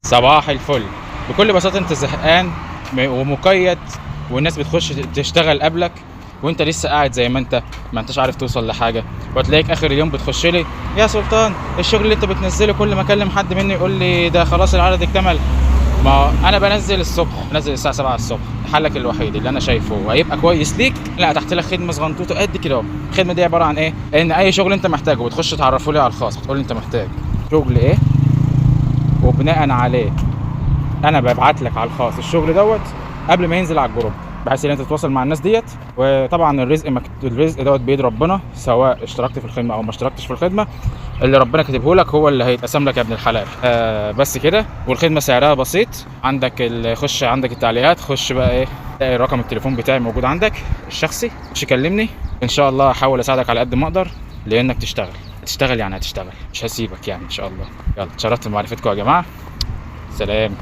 صباح الفل. بكل بساطة انت زهقان ومقيد، والناس بتخش تشتغل قبلك وانت لسه قاعد زي ما انت، ما انتش عارف توصل لحاجة، وتلاقيك اخر اليوم بتخش لي يا سلطان الشغل اللي انت بتنزله كل ما اكلم حد مني يقول لي ده خلاص العدد اكتمل. ما انا بنزل الصبح، بنزل الساعة 7 الصبح. حلك الوحيد اللي انا شايفه وهيبقى كويس ليك، لا تحت لك خدمة صغنطوطه قد كده اهو. الخدمة دي عبارة عن ايه؟ ان اي شغل انت محتاجه بتخش تعرفه لي على الخاص، بتقول لي انت محتاج شغل ايه، وبناء عليه انا ببعت لك على الخاص الشغل دوت قبل ما ينزل على ال group، بحيث ان انت تتواصل مع الناس ديت. وطبعا الرزق دوت بيد ربنا، سواء اشتركت في الخدمة او ما اشتركتش في الخدمة، اللي ربنا كاتبه لك هو اللي هيتقسم لك يا ابن الحلال. بس كده. والخدمة سعرها بسيط. عندك خش عندك التعليقات، خش بقى ايه، تلاقي رقم التليفون بتاعي موجود عندك الشخصي، خش كلمني ان شاء الله، هحاول اساعدك على قد ما اقدر، لانك تشتغل تشتغل يعني هتشتغل، مش هسيبك يعني ان شاء الله. يلا اتشرفت بمعرفتكم يا جماعة، سلام.